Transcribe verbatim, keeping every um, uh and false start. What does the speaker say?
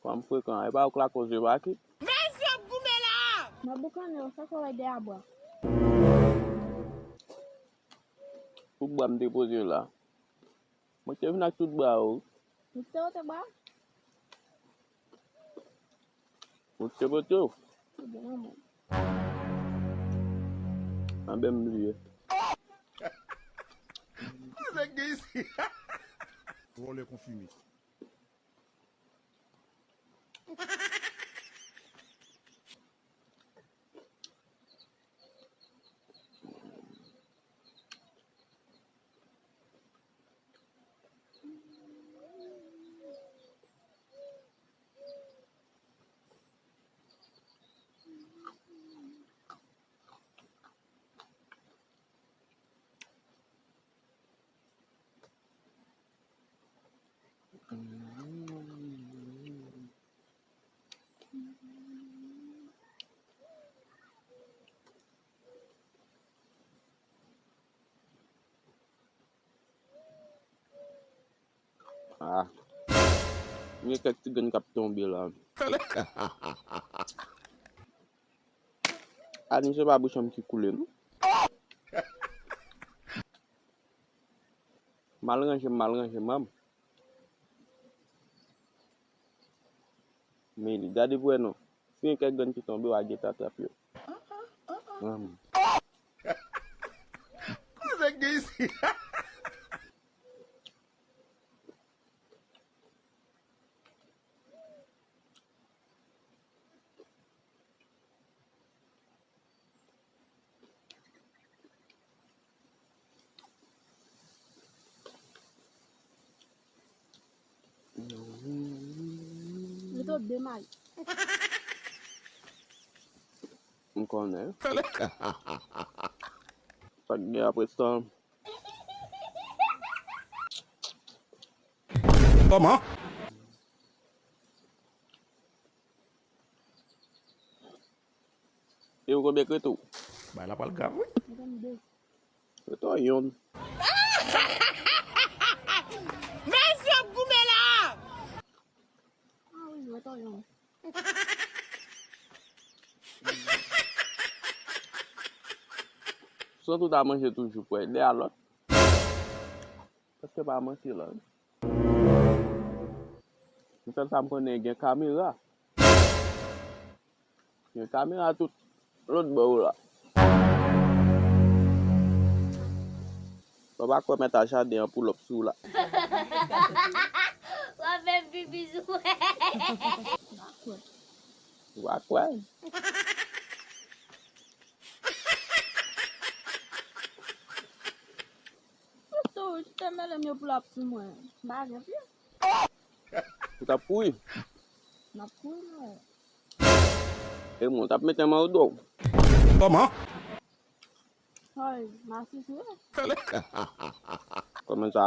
Kòm frekan, e pa ou k lakòz yo pa kit. Mèsi ap goumen la! Mwen boukannen yo, sa fè wè de abwa. Tout bwa m te poze la. Mwen te vin ak tout bwa yo. Tout se yo te bwa? Ou te pote w? Ebyen, non, mwen. Anben m bliye. Kouzèk gen isi. Vòlè konfime. Ah. Gen kèk ti grenn k ap tonbe la. Ani, se pa bouch an m ki koule, non. Mal ranje m, mal ranje manm. Men li, gade pou wè non. Si gen kèk grenn ki tonbe, w a gentan trap yo. Manm. Kouzèk gen isi. Li twò demay. M konnen. Sa k gen apre sa? Kòman? E ou konbyen k rete w? Bay la pral grav, wi. Rete w yonn. Mèsi ap goumen la! Ah wi, rete w yonn. San tou ta manje toujou, pwè, de a lòt. Èske pa manti la? M fè sa m konnen gen kamera. Gen kamera tout lòt bò yo la. Ou pa kwè mèt a jaden an pull up sou ou la. W ap fè pipi sou. Ou pa kwè. Tou, ou te mele m yo pull up sou mwen. M pa gen pye. Ou t ap kouri? M ap kouri, mwen. E mwen, w t ap mete men w do w. Kòman? Ay, m asiste. Kòman sa?